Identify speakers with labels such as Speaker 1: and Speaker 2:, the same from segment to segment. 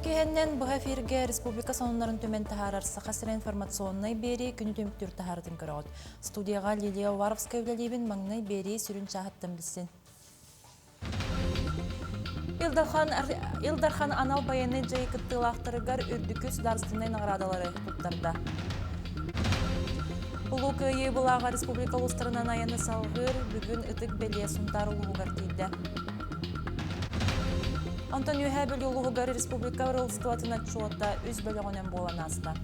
Speaker 1: Үтүө киһэннэн быһа эфиргэ республика сонуннарын түмэн таһаарар Саха сирэ информационнай биэрии күнү түмүктүүр таһаарытын көрөҕүт. Студияҕа Лилия Уваровская үлэлиибин маҥнай биэрии сүрүн чааһыттан билсин. Ил Дархан, Ил Дархан анал байыаннай дьайыы кыттыылаахтарыгар үрдүкү судаарыстыбаннай наҕараадалары туттарда. Улуу Кыайыы былааҕа республика улуустарынан айаны салҕыыр бүгүн ытык бэлиэ Сунтаар улууһугар тиийдэ. Онтон Үөһээ Бүлүү улууһугар республика правительствотын отчуота үс бөлөҕүнэн буолан ааста.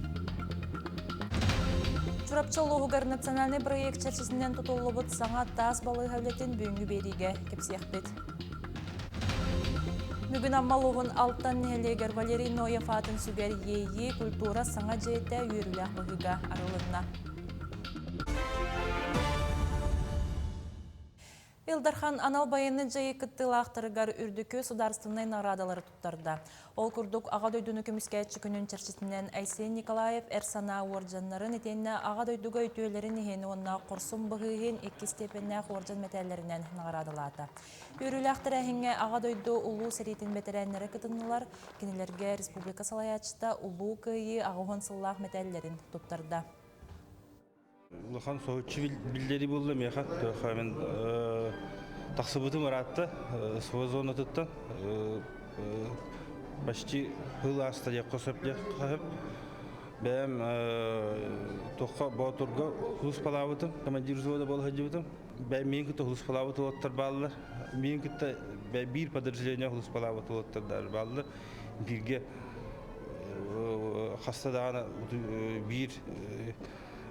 Speaker 1: Чурапчы улууһугар национальнай проект чэрчитинэн тутуллубут саҥа таас балыыһа үлэтин бүгүҥҥү биэриигэ кэпсиэхпит. Бүгүн Амма улууһун Алтан нэһилиэгэр Валерий Ноев аатын сүгэр Иэйии культура саҥа дьиэтэ үөрүүлээх быһыыга арылынна. Ил Дархан анал байыаннай дьайыы кыттыылаахтарыгар үрдүкү судаарыстыбаннай наҕараадалары туттарда. Ол курдук, Аҕа дойдуну көмүскээччи күнүн чэрчитинэн Айсен Николаев эр санаа уордьаннарын итиэннэ Аҕа дойдуга үтүөлэрин иһин уонна хорсун быһыы иһин икки степеннээх уордьан мэтээллэринэн наҕараадалаата. Үөрүүлээх тэрээһиҥҥэ Аҕа дойду Улуу сэриитин бэтэрээннэрэ кытыннылар, кинилэргэ республика салайааччыта Улуу Кыайыы 80 сыллаах мэтээллэрин туттарда.
Speaker 2: Улахан соһуччу биллэрии буолла миэхэ. Мен тахсыбытым ыраатта СВО зонатыттан почти хыл ааста диэххэ сөп диэххэ сөп. Бэйэм туохха Боотурга сулууспалаабытым, командир взвода буола сылдьыбытым. Бэйэм миин кытта сулууспалаабыт уолаттар бааллар. Миин кытта биир подразделение сулууспалаабыт уолаттар бааллар. Бииргэ хаста даҕаны биир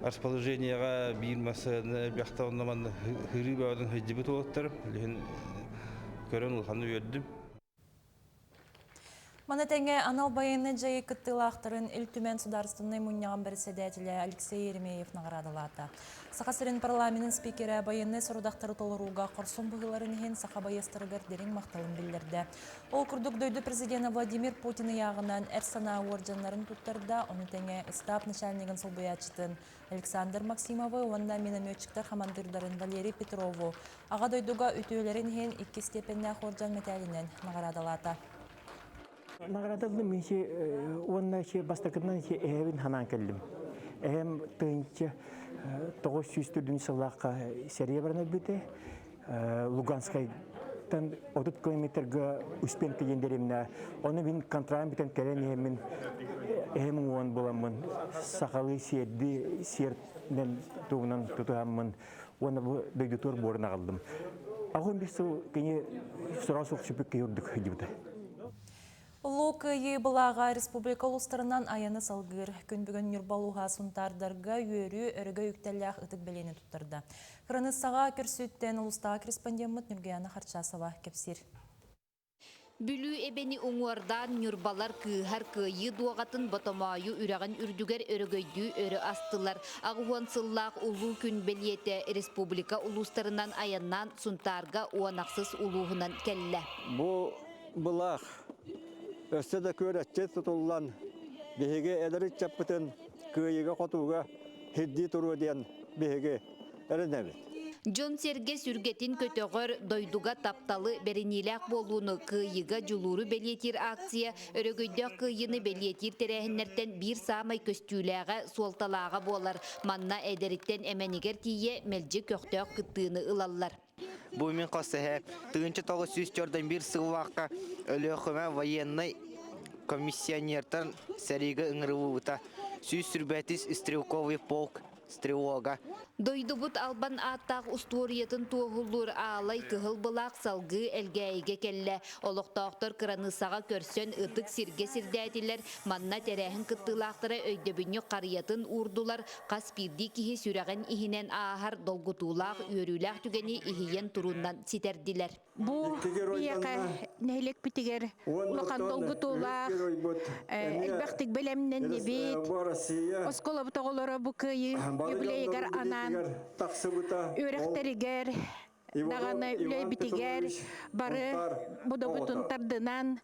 Speaker 2: расположениеҕа биир массыына элбэхтэ онно манна хырыы бөҕөтүн сылдьыбыт уолаттарым билигин көрөн улаханнык үөрдүм.
Speaker 1: Маны тэҥэ анал байыаннай дьайыы кыттыылаахтарын Ил Түмэн Судаарыстыбаннай мунньаҕын бэрэссэдээтэлэ Алексей Еремеев наҕараадалаата. Саха сирин парламенын спикерэ байыаннай сорудахтары толорууга хорсун быһыыларын иһин саха байыастарыгар дириҥ махталын биллэрдэ. Ол курдук дойду президенэ Владимир Путин ыйааҕынан эр санаа уордьаннарын туттарда, ону тэҥэ ыстаап начальнигын солбуйааччытын Александр Максимовы уонна минометчиктар хамандыырдарын Валерий Петрову Аҕа дойдуга үтүөлэрин иһин икки степеннээх уордьан мэтээлинэн наҕараадалаата.
Speaker 3: Наҕараадаллым мин уонна бастакытынан эһэбин ханаан кэллим. Эһэм тыһыынча 904 сыллаахха сэрии баран өлбүтэ. Луганскайтан 30 километрга Успенка диэн дэриэбинэ. Ону мин контрагым бүтэн кэлэн иһэммин эһэм уҥуоҕун буламмын сахалыы сиэрди сиэрнэн тугунан тутуһаммын уонна бу дойдутугар буорун аҕаллым. Аҕам бир сыл кини сураҕа суох сүппүт киһи үрдүк сылдьыбыта.
Speaker 1: Улуу Кыайыы былааҕа республика улуустарынан айаны салгыыр. Күн бүгүн Ньурба улууһа Сунтаардарга үөрүү, өрөгөй үктэллээх ытык бэлиэни туттарда. Кыраныыссаҕа көрсүүттэн улуустааҕы корреспондеммыт Ньургуяна Харчасова кэпсиир.
Speaker 4: Бүлүү эбэни уҥуордаан ньурбалар кыыһар кыайыы дуоҕатын Ботомоойу үрэҕин үрдүгэр өрөгөйдүү өрө астылар. 80 сыллаах Улуу күн бэлиэтэ республика улуустарынан айаннаан Сунтаарга уон ахсыс улууһунан кэллэ.
Speaker 5: Бу былаах өссө да күөрэччи тутуллан биһиги эдэр ыччаппытын кыайыыга-хотууга сирдии туруо диэн биһиги эрэнэбит.
Speaker 4: Дьон-сэргэ сүргэтин көтөҕөр, дойдуга тапталы, бэриниилээх буолууну, кыайыыга дьулууру бэлиэтиир акция өрөгөйдөөх кыайыыны бэлиэтиир тэрээһиннэртэн биир саамай көстүүлээҕэ, суолталааҕа буолар. Манна эдэриттэн эмэнигэр тиийэ мэлдьи көхтөөх кыттыыны ылаллар.
Speaker 6: Бу мин хос эһэ 1941 сыллаахха Өлүөхүмэ военнай комиссионертан сэриигэ ыҥырыллыбыта. 125 стрелковый полк стрелога.
Speaker 4: Дойдубут албан ааттаах устуоруйатын туоһулуур аалай кыһыл былаах салгыы Элгээйигэ кэллэ. Олохтоохтор кыраныыссаҕа көрсөн ытык сиргэ сирдээтилэр. Манна тэрээһин кыттыылаахтара өйдөбүнньүк харыйатын уурдулар, хас биирдии киһи сүрэҕин иһинэн ааһар долгутуулаах, үөрүүлээх түгэни иһийэн туруунан ситэрдилэр.
Speaker 7: Бу биһиэхэ нэһилиэкпитигэр улахан долгутуулаах, элбэхтик бэлэмнэннибит. Оскуолабыт оҕолоро бу кыайыы юбилейыгар анаан үөрэхтэригэр даҕаны үлэбитигэр бары будобутун тардынан.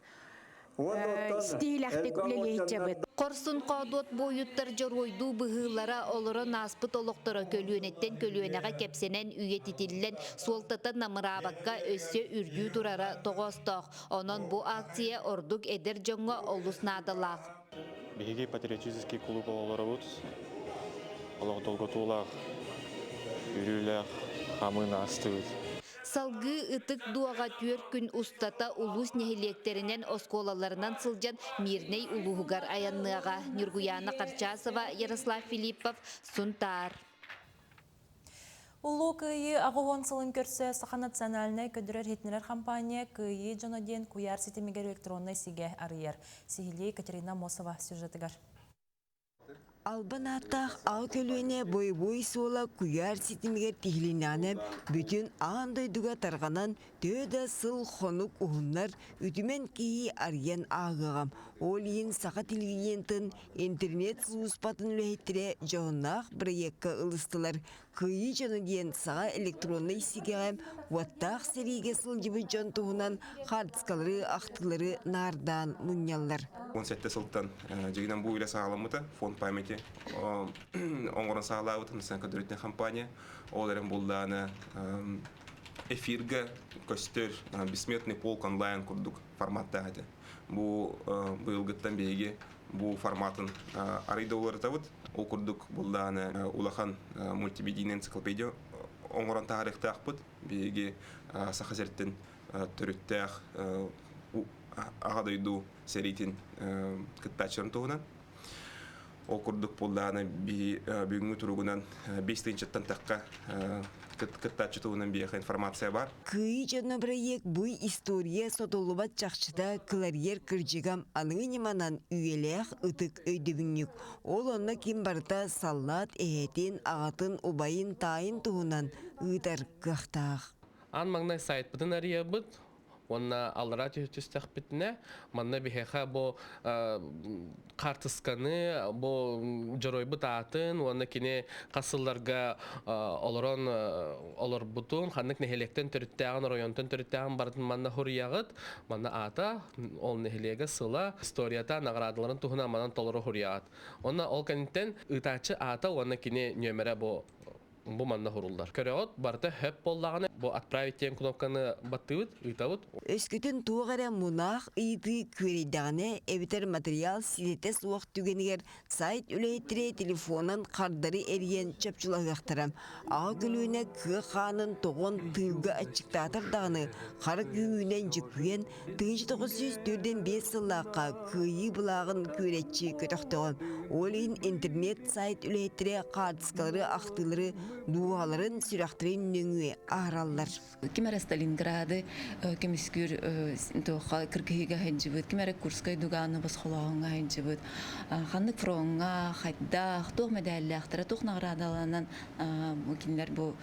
Speaker 7: Ситиһиилээхтик үлэлиэһиччэбит.
Speaker 4: Хорсун хоодуот буойуттар дьоруойдуу быһыылара олорон ааспыт олохторо көлүөнэттэн көлүөнэҕэ кэпсэнэн үйэтитиллэн суолтата намыраабакка өссө үрдүү турара тоҕоостоох. Онон бу акция ордук эдэр дьоҥҥо олус наадалаах.
Speaker 8: Биһиги патриотический кулууп оҕолоробут. Олох долгутуулаах, үрүүлээх хамыын аастыбыт.
Speaker 4: Салгыы Ытык Дуоҕа түөрт күн устата улуус нэһилиэктэринэн, оскуолаларынан сылдьан Мирнэй улууһугар айанныаҕа. Ньургуйаана Харчасова, Ярослав Филиппов, Сунтаар.
Speaker 1: Улуу Кыайыы 80 сылын көрсө Саха национальнай көдөрөр-иһитиннэрэр компания Кыайыы дьоно диэн куйаар ситимигэр электроннай сигэ арыйар. Сиһилии Екатерина Аммосова сюжетыгар.
Speaker 9: Албан ааттаах аҕа көлүөнэ бойобуой суола куйаар ситимигэр тиһилиннэҕинэ бүтүн аан дойдуга тарҕанан төһө да сыл-хонук уһуннар үтүмэн киһи арыйан ааҕыаҕа. Ол иһин саха телевидениетын интернет сулууспатын үлэһиттэрэ дьоһуннаах бырайыакка ылыстылар. Кыайыы дьоно диэн саҥа электроннай сигэҕэ уоттаах сэриигэ сылдьыбыт дьон туһунан хаартыскалары, ахтыылары наардаан мунньаллар.
Speaker 10: 17 сылтан дьигинэн бу үлэ саҕаламмыта, фонд памяти оҥорон саҕалаабыт Национальная көдөрүтүнэ компания. Ол эрэн буллааны эфиргэ көстөр бессмертный полк онлайн курдук форматтаах этэ. Бу быйылгыттан биһиги бу форматын арый да уларытабыт. Ол курдук буллааны улахан мультимедийный энциклопедия оҥорон таһаарыахтаахпыт. Биһиги Саха сириттэн төрүттээх Аҕа дойду сэриитин кыттааччыларын туһунан. Ол курдук буллааны бүгүҥҥү туругунан 5 тыһыынчаттан тахха кыттааччы туһунан биһиэхэ информация бар.
Speaker 9: Кыайыы дьоно бырайыак бу история сотуллубат чахчыта кыларыйар кырдьыга аныгы ньыманан үйэлээх ытык өйдөбүнньүк. Ол онно ким барыта саллаат эһэтин, аҕатын, убайын, таайын туһунан ыытар кыахтаах.
Speaker 11: Аан маҥнай сайтпытын арыйабыт, Уонна аллараа түстэхпитинэ, манна биһиэхэ бу хаартысканы, бу дьоруойбут аатын уонна кини хас сылларга олорон олорбутун, ханнык нэһилиэктэн төрүттээҕин, оройуонтан төрүттээҕин барытын манна хуруйаҕыт. Манна аата, ол нэһилиэгэ сыла, историята, наҕараадаларын туһунан манан толору хуруйаҕыт. Уонна ол кэнниттэн ыытааччы аата уонна кини нүөмэрэ бу бу манна хуруллар. Көрөҕүт, барыта хөп буоллаҕына, бу отправить диэн кнопканы баттыыбыт, ыытабыт.
Speaker 9: Өскөтүн туох эрэ мунаах ыйытыы күөрэйдэҕинэ эбэтэр материал ситэтэ суох түгэнигэр сайт үлэһиттэрэ телефонан хардары эрийэн чопчулаһыахтара. Аҕа көлүөнэ кыа хаанын тоҕон тыылга аччыктаатар даҕаны хара күүһүнэн дьүккүйэн 1945 сыллаахха Кыайыы былааҕын күөрэччи көтөхтөҕө. Ол иһин интернет-сайт үлэһиттэрэ хаартыскалары, ахтыылары дууһаларын, сүрэхтэрин нөҥүө аһараллар.
Speaker 12: Ким эрэ Сталинграды көмүскүүр туохха кыргыһыыга сылдьыбыт, ким эрэ Курскай дугааны босхолооһуҥҥа сылдьыбыт, ханнык фроҥҥа, хайдах, туох мэдээллээхтэрэ, туох наҕараадаланан кинилэр бу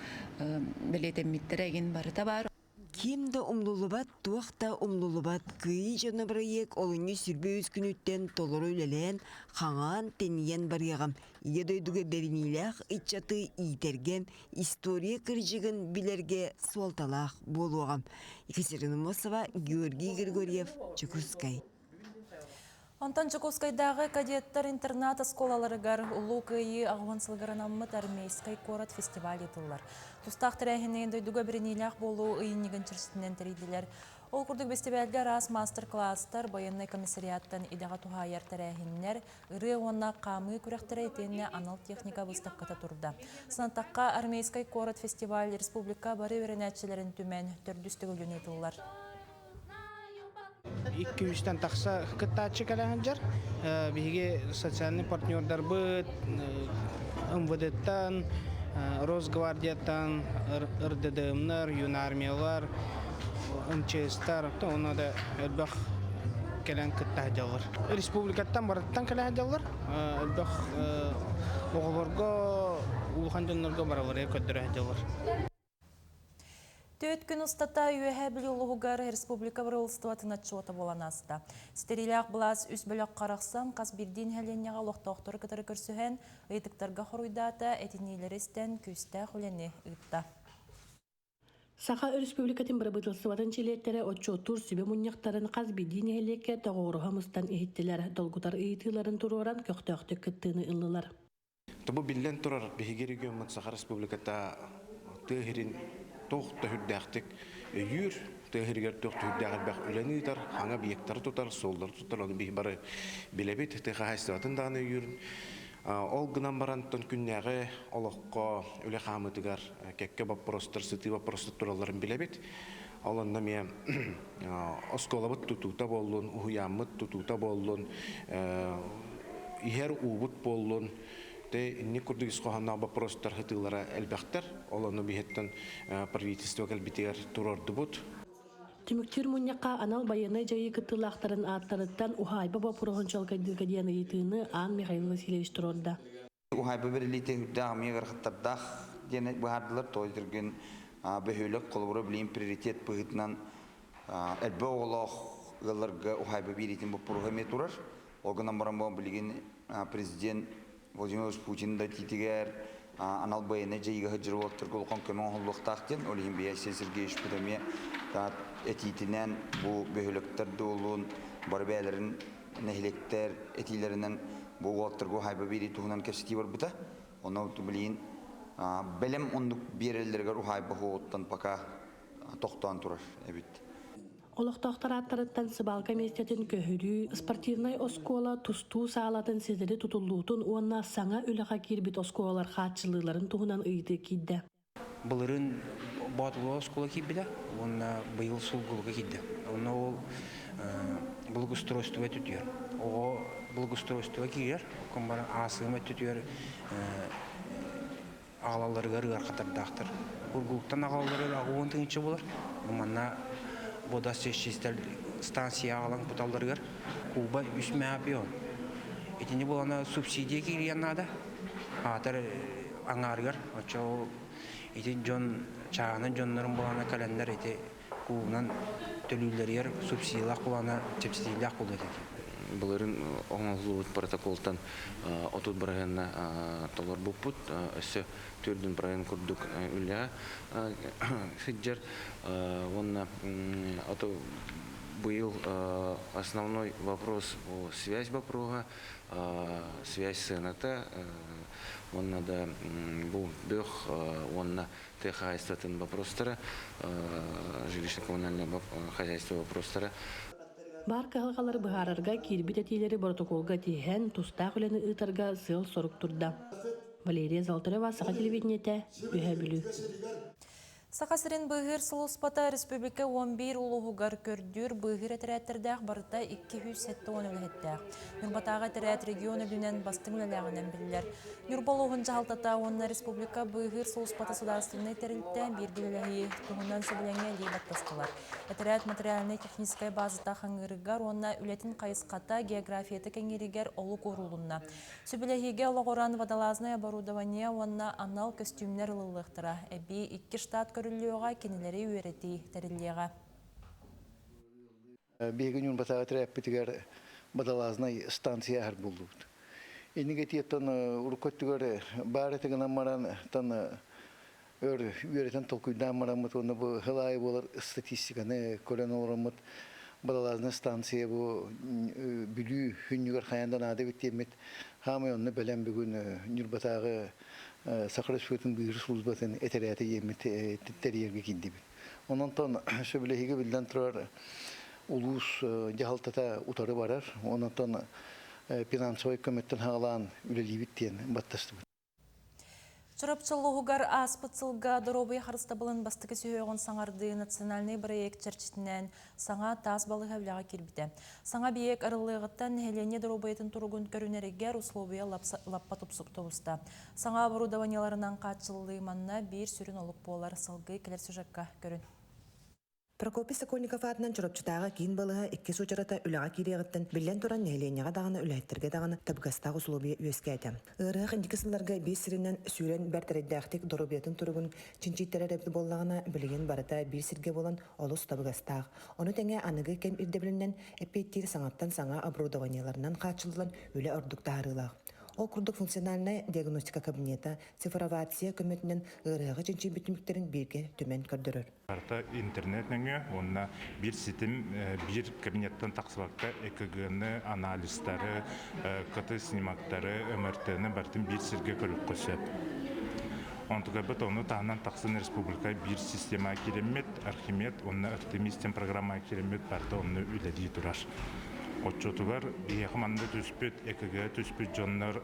Speaker 12: бэлиэтэммиттэрэ игин барыта баар.
Speaker 9: Ким да умнуллубат, туох да умнуллубат Кыайыы дьоно бырайыак олунньу 23 күнүттэн толору үлэлээн, хаҥаан, тэнийэн барыаҕа. Ийэ дойдуга бэриниилээх ыччаты иитэргэ, история кырдьыгын билэргэ суолталаах буолуоҕа. Екатерина Мосова, Георгий Григорьев, Чекускай.
Speaker 1: Онтон Дьокуускайдааҕы кадеттар интернат оскуолаларыгар Улуу Кыайыы 80 сылыгар анаммыт армейскай куорат фестиваль ыытыллар. Тустаах тэрээһини дойдуга бэриниилээх буолуу ыйынньыгын чэрчитинэн тэрийдилэр. Ол курдук бэстибээлгэ араас маастар-кылаастар, байыаннай комиссариаттан идэҕэ туһаайар тэрээһиннэр, ырыа уонна хаамыы күрэхтэрэ итиэннэ анал техника быыстапката турда. Санаттахха, армейскай куорат фестиваль республика бары үөрэнээччилэрин түмэн төрдүс төгүлүн ыытыллар.
Speaker 13: Икки-үстэн тахса кыттааччы кэлэ сылдьар. Биһиги социальный партнердарбыт МВД-тан, Росгвардияттан, РДДМ-нар, юнармиялар, МЧС-тар, онно да элбэх кэлэн кытта сылдьаллар. Республикаттан барыттан кэлэ сылдьаллар. Элбэх оҕолорго, улахан дьоннорго бараларыгар көрдөрө сылдьаллар.
Speaker 1: Түөрт күн устата Үөһээ Бүлүү улууһугар республика бырабыыталыстыбатын отчуота буолан ааста. Ситэриилээх былаас үс бөлөххө арахсан, хас биирдии нэһилиэнньэҕэ олохтоохтору кытары көрсүһэн, ыйытыктарга хоруйдаата, этиниилэри истэн, күүстээх үлэни ыытта.
Speaker 14: Саха Өрөспүүбүлүкэтин бырабыыталыстыбатын чилиэттэрэ отчуоттуур сүбэ мунньахтарын хас биирдии нэһилиэккэ тоҕуоруһа мустан иһиттилэр, долгутар ыйытыыларын туруоран көхтөөхтүк кыттыыны ыллылар.
Speaker 15: Бу биллэн турар, биһиги региоммут Саха Республиката тыа сирин туох да сүрдээхтик өйүүр, тыа сиригэр туох да сүрдээх элбэх үлэни ыытар, хаҥа объектары тутар, суоллары тутар, ону биһи бары билэбит, тыа хаһаайыстыбатын даҕаны өйүүр. Ол гынан баран күннээҕи олоххо үлэ хаамыытыгар кэккэ боппуруостар, сытыы боппуруостар туралларын билэбит. Ол онно эмиэ оскуолабыт тутуута буоллун, уһуйааммыт тутуута буоллун, иһэр уубут буоллун, те инник курдук ис хоһоонноох боппуруостар сытыылара элбэхтэр. Ол ону биһиттэн правительство кэлбитигэр туруордубут.
Speaker 14: Түмүктүүр мунньахха анал байыаннай дьайыы кыттыылаахтарын ааттарыттан уһаайба боппуруоһун чуолкайдыырга диэн ыйытыыны Аан Михаил Васильевич туруорда.
Speaker 16: Уһаайба бэриллиитэ үрдээх эмиэ ыарахаттардаах диэн быһаардылар. Тоҕо диэтэргин бөһүөлэк холобура билигин приоритет быһыытынан элбэх оҕолоох ыалларга уһаайба биэриитин боппуруоһа эмиэ турар. Ол гынан баран бу билигин президент Владимир Владимирович Путин да этиитигэр анал байыаннай дьайыыга сылдьар уолаттарга улахан көмө оҥоһуллуохтаах диэн, ол иһин Айсен Сергеевичпыт эмиэ этиитинэн бу бөһүөлэктэр да буоллун, бары бэйэлэрин нэһилиэктэр этиилэринэн бу уолаттарга уһаайба биэрии туһунан кэпсэтии барбыта. Онно билигин бэлэм оннук биэрэллэригэр уһаайба хуоҕуттан пока тохтоон турар эбит.
Speaker 14: Олохтоохтор ааттарыттан сыбаалка миэстэтин көһөрүү, спортивнай оскуола тустуу саалатын ситэри тутуллуутун уонна саҥа үлэҕэ киирбит оскуолалар хааччыллыыларын туһунан ыйытыы киирдэ.
Speaker 17: Былырыын Боотулуга оскуола киирбитэ уонна быйыл Сулгулуга киирдэ. Онно ол благоустройство өттүтүгэр оҕо благоустройство киирэр, окон баран аасыым өттүтүгэр аҕалалларыгар ыарахаттардаахтар. Кургулуктан аҕалалларыгар 80 тыһыынча буолар. Манна водоочиститель станция аҕалан куталларыгар куба үс миллион. Итини буолана субсидия киириэн наада. Аатар аҥаарыгар оччо ити дьон чааһынан дьоннорун буолана кэлэннэр ити куубунан төлүүллэригэр субсидиялаах буолана чэпчэтиилээх буолуо этэ.
Speaker 18: Былырын оҥоһуллубут протоколтан 30 бырыһыанна толорбуппут. Өссө төрдүн бырыһыан курдук үлэҕэ сылдьар. Уонна ото быйыл основной вопрос связь вопроһа, связь сыаната уонна да бу бөх уонна тыа хаһаайыстыбатын вопростара, жилищно-коммунальное хозяйство вопростара.
Speaker 14: Баар кыһалҕалары быһаарарга киирбит этиилэри боротокуолга тиһэн, тустаах үлэни ыытарга сыал-сорук турда. Валерия Золотарева, Саха телевидениетэ, Үһээ Бүлүү.
Speaker 1: Саха сирин быыһыыр сулууспата республика 11 улууһугар көрдүүр быыһыыр этэрээттэрдээх барыта 270 үлэһиттээх. Ньурбатааҕы этэрээт регион үрдүнэн бастыҥ үлэлээҕинэн биллэр. Ньурба улууһун дьаһалтата уонна республика быыһыыр сулууспата судаарыстыбаннай тэрилтэ бииргэ үлэлэһии туһунан сөбүлэҥҥэ илии баттастылар. Этэрээт материальнай-техническай базата хаҥыырыгар уонна үлэтин хайысхата географията кэҥииригэр олук уурулунна. Сөбүлэһиигэ олоҕуран водолазное оборудование уонна анал көстүүмнэр ылыллыахтара. Эбии икки штат көрүллүөҕэ, кинилэри үөрэтии тэриллиэҕэ.
Speaker 19: Биһиги Ньурбатааҕы этэрээппитигэр водолазнай станция аһар буоллубут. Иннигэ тиэттэн урукку өттүгэр баар этэ гынан баран тан өр үөрэтэн толкуйдаан бараммыт уонна бу сыл аайы буолар статистиканы көрөн олороммут водолазная станция бу Бүлүү хүннүгэр хайаан да наада эбит диэммит хаамай онно бэлэм бүгүн Ньурбатааҕы Саха Республикатын быыһыыр службатын этэрээтэ диэммит тэрийэргэ киирдибит. Онон сөбүлэһиигэ биллэн турар улуус дьаһалтата утары барар. Онон финансовай көмөттөн хаалаан үлэлиибит диэн баттастыбыт.
Speaker 1: Чурапчы улууһугар ааспыт сылга доруобуйа харыстабылын бастакы сүһүөҕүн саҥардыы национальнай бырайыак чэрчитинэн саҥа таас балыыһа үлэҕэ киирбитэ. Саҥа эбийиэк арыллыаҕыттан нэһилиэнньэ доруобуйатын туругун көрүнэригэр услуобуйа лаппа тупсуктубуста. Саҥа оборудованиеларынан хааччыллыы манна биир сүрүн олук буолар. Салгыы кэлэр сюжекка көрүн.
Speaker 20: Прокопий Сокольников аатынан Чурапчытааҕы киин балыыһа иккис уочарата үлэҕэ киириэҕиттэн, биллэн туран, нэһилиэнньэҕэ даҕаны, үлэһиттэргэ даҕаны табыгастаах усулуобуйа үөскээтэ. Ыарыһах инники сылларга биир сиринэн сүүрэн бэрт эрэйдээхтик доруобуйатын туругун чинчийтэрэр эбит буоллаҕына, билигин барыта биир сиргэ буолан олус табыгастаах. Ону тэҥэ аныгы кэм ирдэбилинэн эппиэттиир саҥаттан саҥа оборудованиеларынан хааччыллан үлэ ордук таһаарыылаах. Ол курдук функциональнай диагностика кабинета цифровация көмөтүнэн ыарыһаҕы чинчийбит түмүктэрин бииргэ түмэн көрдөрөр.
Speaker 21: Барыта интернет нөҥүө уонна биир ситим биир кабинеттан тахсыбакка ЭКГ-ны, анализтары, КТ-снимоктары, МРТ-ны барытын биир сиргэ көрүөххэ сөп. Онтукайбыт ону таһынан тахсан республика биир система киириммит, Архимед уонна Артемис диэн программа киириммит барыта онно үлэлии турар. Оччотугар биһиэхэ манна түспүт, ЭКГ түспүт дьоннор,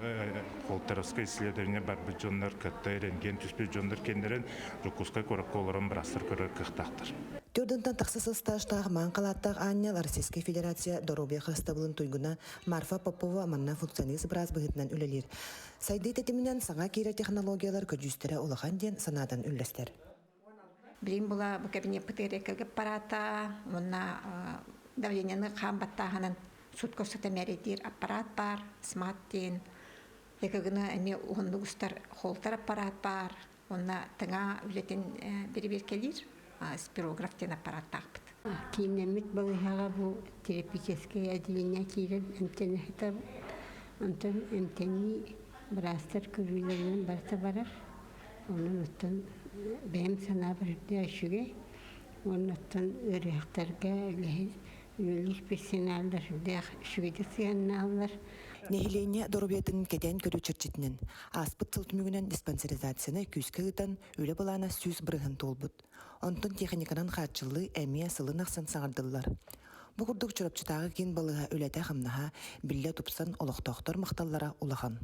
Speaker 21: Холтеровское исследование барбыт дьоннор, КТ, рентген түспүт дьоннор кэннэрин Дьокуускай куоракка олорон быраастар көрөр кыахтаахтар.
Speaker 20: Төрдүнтэн тахса сыл стажтаах маан халааттаах аанньал Российскай Федерация доруобуйа харыстабылын туйгуна Марфа Попова манна функционист быраас быһыытынан үлэлиир. Сайдыы тэтиминэн саҥа киирэр технологиялар көдьүүстэрэ улахан диэн санаатын үллэстэр.
Speaker 22: Билим була бу кабинеппытыгар ЭКГ аппарата уонна давлениены хаан баттааһынын сутка устата мээрэйдиир аппарат баар, смарт диэн. ЭКГ-ны эмиэ уһуннук устар холтер аппарат баар. Уонна тыҥа үлэтин бэрэбиэркэлиир спирограф диэн аппараттаахпыт.
Speaker 23: Кииннэммит балыыһаҕа бу терапевтическэй отделение киирэн эмтэнэ сытабыт. Онтон эмтэнии быраастар көрүүлэринэн барыта барар. Онон оттон бэйэм санаабар үрдүө үчүгэй. Уонна оттон ыарыһахтарга үлэһит үлэлиир персоналлар сүрдээх үчүгэйдик сыһыаннаһаллар.
Speaker 20: Нэһилиэнньэ доруобуйатын кэтээн көрүү чэрчитинэн, ааспыт сыл түмүгүнэн диспансеризацияны күүскэ ыытан, үлэ былаана 100% туолбут. Онтон техниканан хааччыллыы эмиэ сылын ахсын саҥардыллар. Бу курдук Чурапчытааҕы киин балыыһа үлэтэ-хамнаһа биллэ тупсан олохтоохтор махталлара улахан.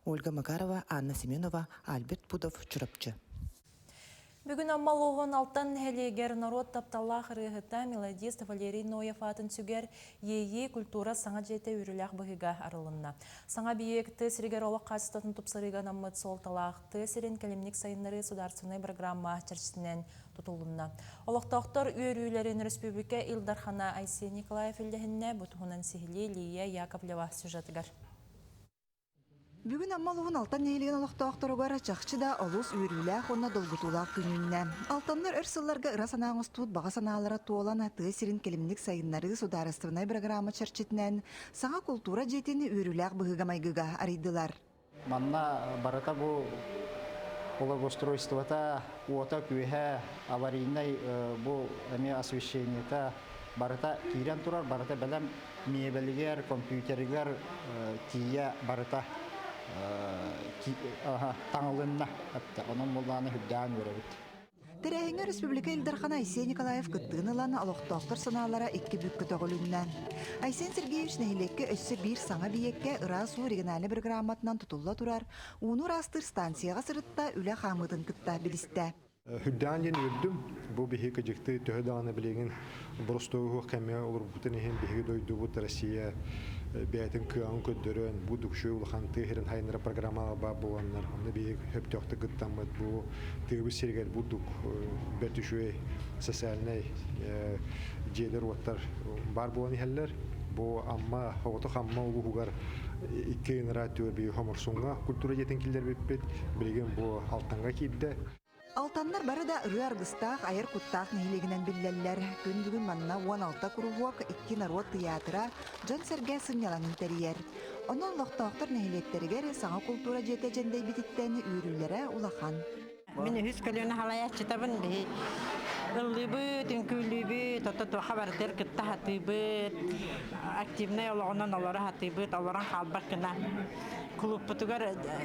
Speaker 20: Ольга Макарова, Анна Семенова, Альберт Пудов, Чурапчы.
Speaker 1: Бүгүн Амма улууһун Алтан нэһилиэгэр норуот тапталлаах ырыаһыта, мелодист Валерий Ноев аатын сүгэр Иэйии культура саҥа дьиэтэ үөрүүлээх быһыыга арылынна. Саҥа объект тыа сиригэр олох хаачыстыбатын тупсарыыга анаммыт суолталаах тыа сирин кэлимник сайыннарыы судаарственнай программа чэрчитинэн тутулунна. Олохтоохтор үөрүүлэрин өрөспүүбүлүкэ Ил Дархана Айсен Николаев үллэһиннэ. Бу туһунан сиһилии Лия Яковлева сюжетыгар.
Speaker 24: Бүгүн Амма улууһун Алтан нэһилиэгин олохтоохторугар чахчы да олус үөрүүлээх уонна долгутуулаах күн үүннэ. Алтаннар өр сылларга ыра санаа оҥостубут баҕа санаалара туолан, тыа сирин кэлимник сайыннарыы судаарыстыбаннай бырагыраама чэрчитинэн саҥа култуура дьиэтин үөрүүлээх быһыыга-майгыга арыйдылар.
Speaker 25: Манна барыта бу благоустройствота, уота-күөһэ, аварийнай бу эмиэ освещениета барыта киирэн турар, барыта бэлэм миэбэлигэр, компьютерыгар тиийэ барыта таҥылынна. Онон буоллаҕына үрдээн үөрэбит.
Speaker 24: Тэрээһиҥҥэ республика Ил Дархана Айсен Николаев кыттыыны ылан, олохтоохтор санаалара икки бүк көтөҕүлүннэ. Айсен Сергеевич нэһилиэккэ өссө биир саҥа эбийиэккэ ыраас уу региональнай бырагырааматынан тутулла турар ууну ыраастыыр станцияҕа сырытта, үлэ хаамыытын кытта билистэ.
Speaker 26: Үрдээн диэн үөрдүм. Бу биһиги кыдьыкты төһө даҕаны билигин боростуой уһуох кэмҥэ олорбутун иһин биһиги дойдубут Россия бэйэтин кыаҕын көрдөрөн, бу дукшуй улахан тыа сирин хайыннара программалар баар буоланнар, онно биһиги сөптөөхтүк кыттаммыт бу тыабыт сиригэр бурдук бэрт үчүгэй социальнай дьиэлэр-уоттар баар буолан иһэллэр. Бу Амма, оҕотох Амма улууһугар икки ыныраа түөр биһиги Хоморсуҥҥа культура дьиэтин киллэрбиппит. Билигин бу Алтанга киирдэ.
Speaker 24: Алтаннар бары да ырыа аргыстаах, айар куттаах нэһилиэгинэн биллэллэр. Күн бүгүн манна 16 куруһуок, икки норуот тыйаатыра, дьон-сэргэ сынньалаҥын тэрийэр. Онон олохтоохтор нэһилиэктэригэр саҥа култуура дьиэтэ дьэндэйбититтэн үөрүүлэрэ улахан.
Speaker 27: Мин үһүс көлүөнэ халайааччытабын. Биһи ыллыыбыт, үҥкүүлүүбүт, ото туоха барытыгар кытта сатыыбыт, активнай олоҕунан олоро сатыыбыт, олорон хаалбат гына. Кулууппутугар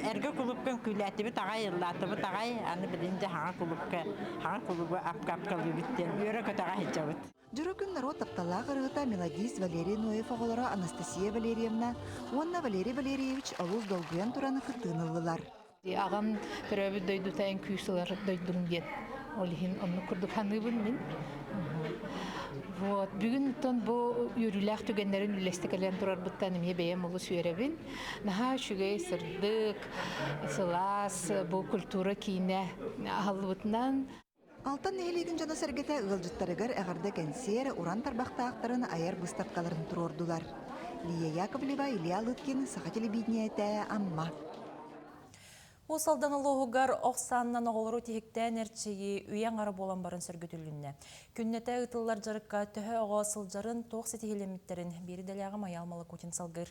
Speaker 27: эргэ кулуупка үҥкүүлээтибит аҕай, ыллаатыбыт аҕай, аны билин дьэ хаҥа кулуупка, хаҥа кулуубу апка-апкалыыбыт диэн үөрэ-көтөҕө сылдьабыт.
Speaker 24: Дьоро күн норуот тапталлаах ырыата мелодист Валерий Ноев оҕолоро Анастасия Валерьевна уонна Валерий Валерьевич олус долгуйан туран кыттыыны ыллылар.
Speaker 28: Аҕам төрөөбүт дойдута эн күүс ылар дойдум диэн. Ол иһин оннук курдук саныыбын мин. Вот. Бүгүн оттон бу үөрүүлээх түгэннэрин үллэстэ кэлэн турарбыттан эмиэ бэйэм олус үөрэбин. Наһаа үчүгэй, сырдык, сылаас бу культура киинэ аһыллыбытынан
Speaker 24: Алтан нэһилиэгин дьоно-сэргэтэ ыалдьыттарыгар эҕэрдэ кэнсиэр уран тарбахтаахтарын айар быыстапкаларын туруордулар. Лия Яковлева, Илья Лыткин, Саха телевидениетэ, Амма.
Speaker 1: Уус Алдан улууһугар ох сааннан оҕолору тиһиктээн эрчийии үйэ аҥара буолан баран сөргүтүлүннэ. Күннэтэ ыытыллар дьарыкка төһө оҕо сылдьарын, туох ситиһиилэммиттэрин биир идэлээҕим Айаал Малакутин салгыыр.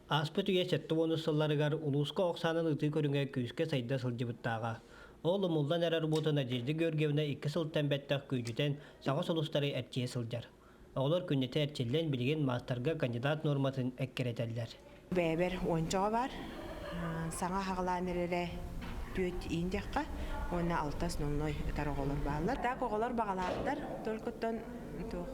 Speaker 2: Ааспыт үйэ 70-ус сылларыгар улууска ох саанан ытыы көрүҥэ күүскэ сайда сылдьыбыттааҕа. Ол умуллан эрэр буота Надежда Георгиевна икки сылтан бэттэх күүдьүтэн саҥа сулустары эрчийэ сылдьар. Оҕолор күннэтэ эрчиллэн билигин маастарга кандидат нуорматын эккирэтэллэр.
Speaker 3: Бэйэбэр уончаҕа баар. Саҥа хаҕылаан эрэрэ түөрт иин диэххэ уонна алта основной ытар оҕолор бааллар. Так оҕолор баҕалаахтар, только туох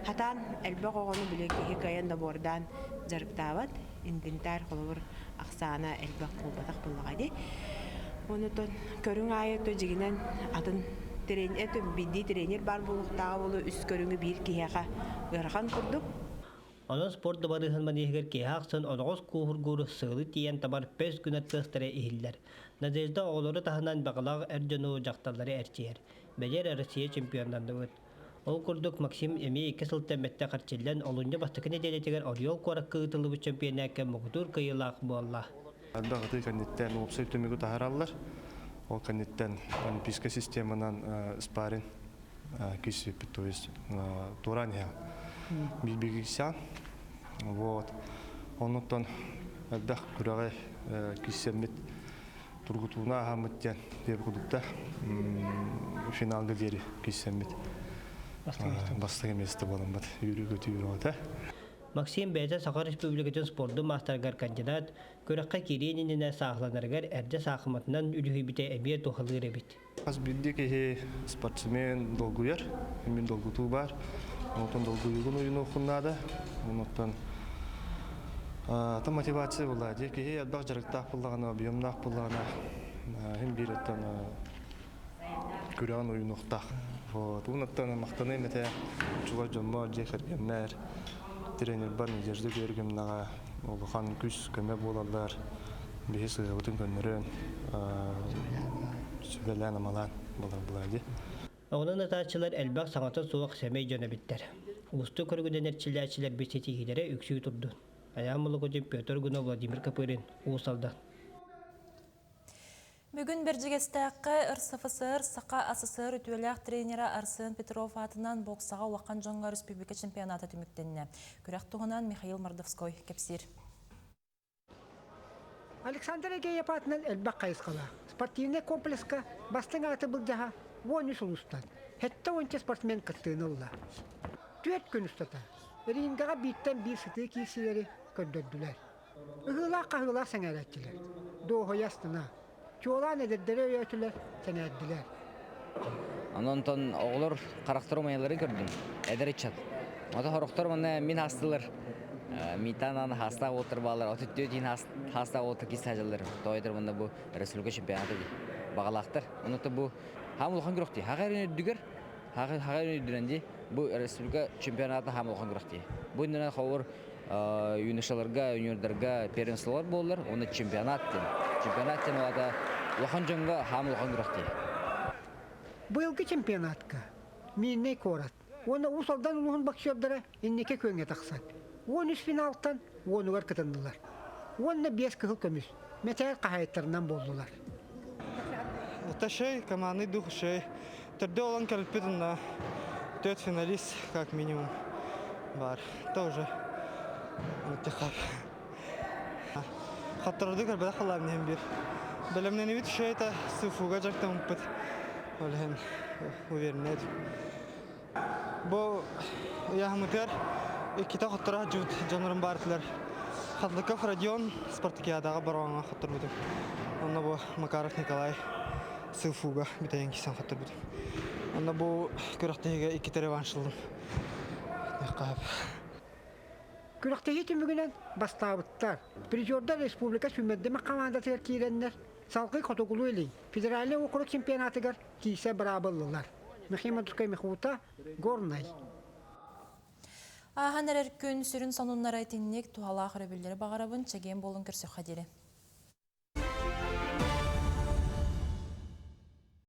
Speaker 3: хатаан элбэх оҕону били киһи кыайан набордаан дьарыктаабат. Инвентарь холобур ахсаана элбэх буолбатах буоллаҕа дии. Онутон көрүҥ аайы то дьигинэн атын тренер биирдии тренер баар буолуохтааҕа буолуо үс көрүҥү биир киһиэхэ ыарахан курдук.
Speaker 2: Онон спорт дыбарыаһын маныыһыгар киэһэ ахсын оноҕос кууһургуур сыалы тиийэн табар пөс гына тыастара иһиллэр. Надежда оҕолору таһынан баҕалаах эр дьону, дьахталлары эрчийэр. Бэлиэр Россия чемпионнанныбыт. Ол курдук Максим эмиэ икки сылтан бэттэх эрчиллэн, олунньу бастакы нэдиэлэтигэр Орел куоракка ыытыллыбыт чөмпүйэнээккэ муҥутуур кыайыылаах буолла.
Speaker 4: Элбэх ытыы кэнниттэн уопсай түмүгү таһаараллар. Ол кэнниттэн олимпийскай системанан спарринг киирсибиппит, то есть туораан иһэ биир Вот. Оннуттан элбэх күрэҕи киирсэммит тургутууну ааһаммыт диэн диэбит курдукта финалга диэри киирсэммит бастакы миэстэ буоламмыт үөрүү-көтүү бөҕөтө.
Speaker 2: Максим бэйэтэ Саха Республикатын спордун маастарыгар кандидат, күрэххэ киириэн иннинэ саахаланарыгар эрдэ саахыматынан үлүһүйбүтэ эмиэ туһалыыр эбит.
Speaker 4: Хас биирдии киһи спортсмен долгуйар, мин долгутуу баар. Онтон долгуйуугун уйунуоххун наада. Онуттан ата мотивация буолла. Дии киһи элбэх дьарыктаах буоллаҕына, объемнаах буоллаҕына, иһин биир оттон күрэҕин уйунуохтаах. Вот. Уонуттан махтаныам этэ чугас дьоммор, дьиэ кэргэммэр, тренербар Надежда Георгиевнаҕа улахан күүс-көмө буолаллар. Биһи сыһыабытын көннөрөн, сүбэлээн-амалаан буолар буолаа дии.
Speaker 2: Онон ытааччылар элбэх саҥата суох сэмэй дьон эбиттэр. Уустук көрүҥүнэн эрчиллээччилэрбит ситиһиилэрэ үксүү турдун. Айаан Молокудин, Петр Гунов, Владимир Копырин, Уус Алдан.
Speaker 1: Бүгүн Бэрдьигэстээххэ РСФСР Саха АССР үтүөлээх тренерэ Арсен Петров аатынан боксаҕа улахан дьоҥҥо республика чемпионата түмүктэннэ. Күрэх туһунан Михаил Мордовской кэпсиир.
Speaker 5: Александр Эгеев аатынан элбэх хайысхалаах спортивнай комплекска бастыҥ ааты былдьаһа 13 улуустан 70 спортсмен кыттыыны ылла. Түөрт күн устата рингэҕэ бииртэн биир сытыы киирсиилэри көрдөрдүлэр. Ыһыылаах-хаһыылаах сэҥээрээччилэр, дуоһуйа астына, чуолаан эдэрдэри өйөөтүлэр, сэҥээрдилэр.
Speaker 6: Онон оҕолор харахтар умайалларын көрдүм. Эдэр ыччат. Ото хорохтор манна мин хаастылар. Митанан хаастаах уоттар баалар. Отут түөрт хаастаах уоттар кис саажаллар. Тоойдор манна бу республика чемпионата ди. Бағалаахтар. Онута бу хаам улахан күрөхти. Хаҕа үрдүгэр хаҕа үрдүнэн ди бу республика чемпионата хаам улахан күрөхти. Бу иннинэ ховор юношаларга, юниордарга первенстволар буоллар, уонна чемпионат диэн. Чемпионат диэн улаата улахан дьоҥҥо хаам улахан күрэхтии.
Speaker 5: Быйылгы чемпионатка Миирнэй куорат уонна Уус Алдан улууһун боксердара инники күөҥҥэ тахсан, 13 финалтан уонугар кытыннылар. Уонна биэс кыһыл көмүс мэтээл хаһаайыттарынан буоллулар.
Speaker 7: Это шей, командный дух шей. Төрдө олон кэлбит на төрт финалист как минимум бар. Тоже Хатторду көрбөтөх халаам иһин бир. Бэлэмнэнибит шейта сыфуга дьарыктаммыппыт. Ол иһин уверенный Бу ыйааһыммытыгар иккитэ хотторо сылдьыбыт дьоннорум баартылар. Хатлыков Родион спартакиадаҕа Бороҕоҥҥо хотторбутум. Онно бу Макаров Николай Сыфуга бүтэйэн киирсэн хотторбутум. Онно бу күрэхтэһиигэ иккитэ реванш ыллым.
Speaker 5: Күрэхтэһии түмүгүнэн бастаабыттар. Призердар республика сүүмэрдэмэх хамаандатыгар киирэннэр, салгыы Хотугулуу-Илин федеральнай уокурук чемпионатыгар киирсэр быраабы ыллылар. Михаил Михута, Горнай.
Speaker 1: Ааһан эрэр күн сүрүн сонуннара итинник туһалаах өрөбүллэри баҕарабын, чэгиэн буолун көрсөххө диэри.